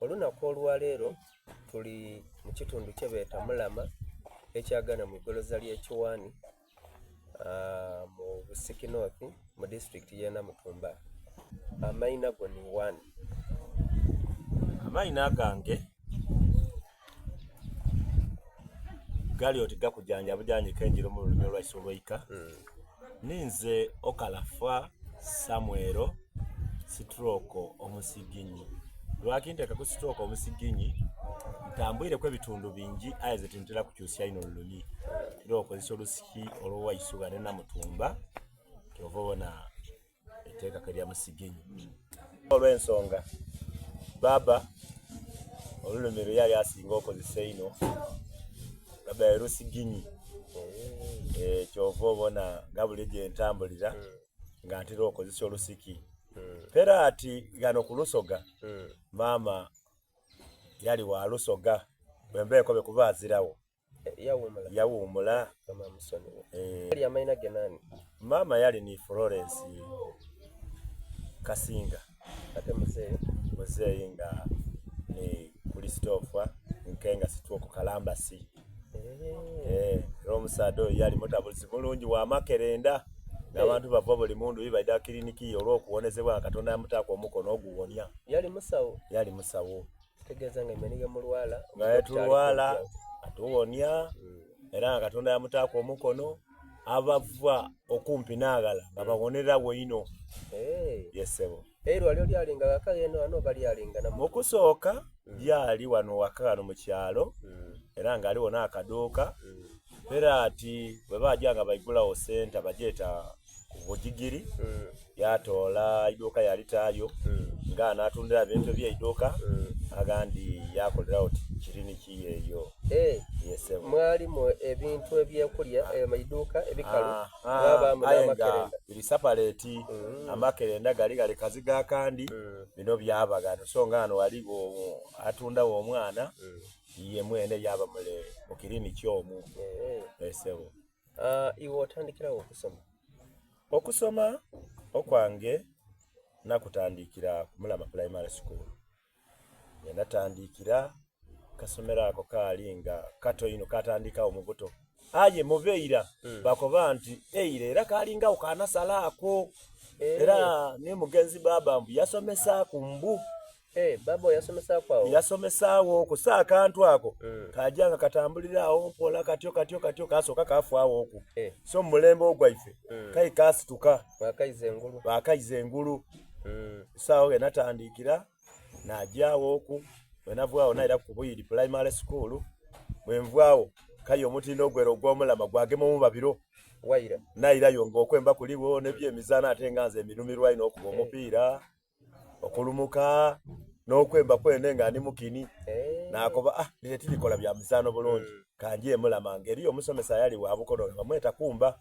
Olunaku olwaleero tuli mu kitundu kyebeeta Mulama ekyagaana mu igoloza ly'e Kiwaani mu Busiki North mu disitulikiti y'e Namutumba. Amaina go ni wani? Amaina gange gali oti gakujanja bujanje kenjira mu lulimi olwaisu olweika. Ninze Okalafa Samuel stroke omusiginyi. Lwaki ntekaku stroke omusiginyi? Ntambwireku ebitundu bingi aye nze tintera kukyusya inho lulimi. Ntera okozesa olusiki olw'owaisu ghano e Namutumba kyova obona ntekaku erya musiginyi. Olw'ensonga bbaabba olulimi lwe yali asinga okozesa einho lwabaire lusiginyi kyova obona nga buli gyentambulira nga ntera okozesa olusiki. Era ati ghano ku lusoga maama yali wa lusoga bwemba enkobe kuba aziragho. Yawuumula. Yawuumula. Mukama amusonyiwe. Eh. Yali amaina ge nani? Maama yali ni Florence Kasinga. Ate muzeeyi? Muzeeyi nga ni Christopher Nkenga Sitwoko Kalambasi. Eh. Eh, era omusaadha oyo yali mutabuzi mulungi wa makerenda. Ng'abantu bava buli mundu baidha kiriniki ye olw'okuwonezebwa nga Katonda yamutaaku omukono oguwonia. Yali musawo? Yali musawo. Kitegeeza nga imwe ni ghe mulwala nga yetulwala atuwonia era nga Katonda yamutaaku omukono abava okumpi n'aghala nga bawoneragho inho. Ye ssebo. Eirwaliro lyalinga ghaka ghene ghano oba lyalinga na Mu kusooka lyali wano ghaka ghano mu kyalo era nga ghaligho n'akaduuka era ati bwe baaja nga baigulagho senta bagyeta Bugigiri yatoola eiduuka yalitaayo nga anatundira ebintu eby'eiduuka aghandi yakolera oti kiriniki eyo. Ye ssebo. Mwalimu ebintu eby'okulya mu iduuka ebikalu mwabaamu Aye nga n'amakerenda. biri sapaleti, amakerenda gali ghale kazigo akandi, bino byaba ghano. So nga ghano ghaligho atundagho omwana, ye mwene yaba mule mu kiriniki omwo. Ye ssebo. Iwe otandikira wa okusoma? Okusoma okwange nakutandikira ku Mulama Primary School. Yenatandikira, akasomero ako kaali nga kato inho katandikagho mu buto. Aye mu beira bakoba nti eira era kaalingagho ka nasale ako. Era ni mugenzi bbaabba mbu yasomesaaku mbu. Eh, baba yasomesaaku awo? Yasomesaagho ku so akantu ako mm. kaja nga katambulira awo mpola katyo katyo katyo kasooka kafaagho oku eh. So mu mulembe ogwaife mm. kai kasituka bakaiza engulu bakaiza engulu mm. So awo ghenatandiikira najaawo oku bwenavaawo naira ku Buyiri Primary School bwenvaawo kai omutindo ogwera ogw'omulama gwagema omubabiro waira nairayo nga okwemba kuligho n'ebyemizaano ate nga nze mbinumirwa inho okuba omupiira okulumuka n'okwemba kwene nga ndi mukini naakoba ah nire tirikola bya mizaano bulungi kanje e Mulama nga eriyo omusomesa ayali wa Bukono nga bamweta Kumba.